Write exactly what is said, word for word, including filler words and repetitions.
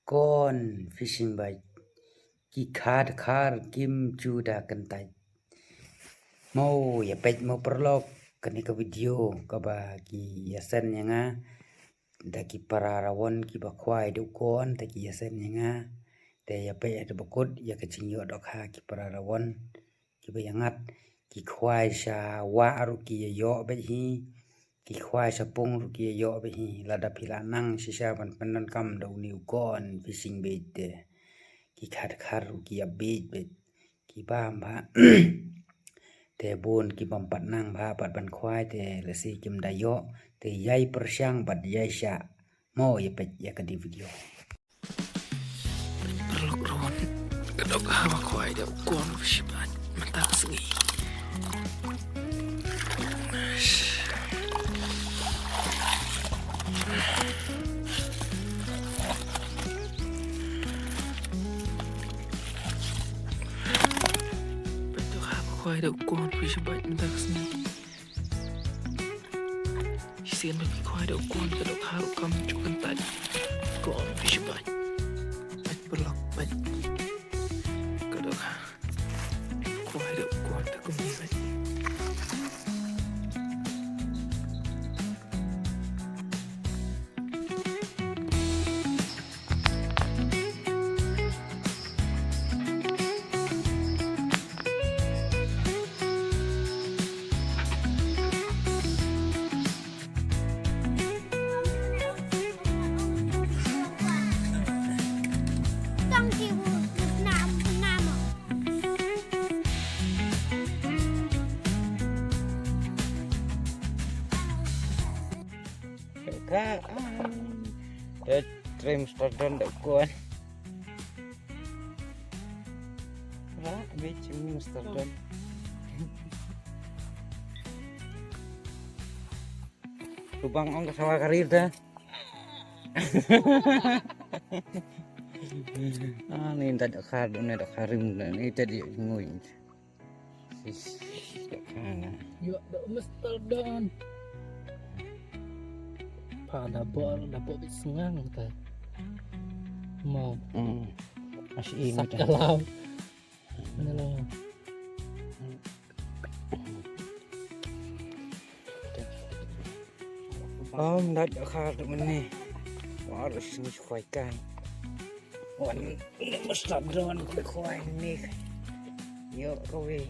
Kon fishing bait. Ki khar khar kim ju da kyntait. Mo ïa peit mo paralok kane ka video kaba ki ïasend ïa nga da ki para rawon kiba khwai da u kon te ki ïasend ïa nga. Te ïa peit ïa ba kut ïa ka jingïoh dohkha ki para rawon kiba ïangat. Ki khwai sha wah ruh ki ïa ïoh beit hi. Ki khwai sha pung ruh ki ïa ïoh beit hi. Lada phi la nang shisha ban pyndonkam da une u kon fishing bait te ki khar khar ruh ki ïa bait beit. Ki bam bha. Te bun ki bym pat nang bha pat ban khwai te lehse kim da ïoh. Te ïai pyrshang bad ïai shah. Mo ïa peit ïa ka di video. Paralok rawon ka dohkha ba khwai da u kon shibait mynta ka sngi. Ka dohkha ba khwai da u kon shibait mynta ka sngi. Shisien ba phi khwai da u kon ka dohkha ruh kam ju kyntait. Kon fishing bait. Bait paralok bait. Ka dohkha. Khwai da u kon te kumne bait. Ka, ah. Te trei Mister Don da u kon. Ra, bit Mister Don. Lubang ong ka sawa karir ta. Ah, ni ta dohkha, ni dohkha rim, ni ta di ngui. Sis, dohkha na. Yo, da Mister Don. Pa da bor, da bor bit sngang ta. Mo. Hmm. As ini dah. Sakalam. Ni lah. Om dat khar tu mene. War sini khwai kai. Wan ni mesti don khwai ni. Yo kawei.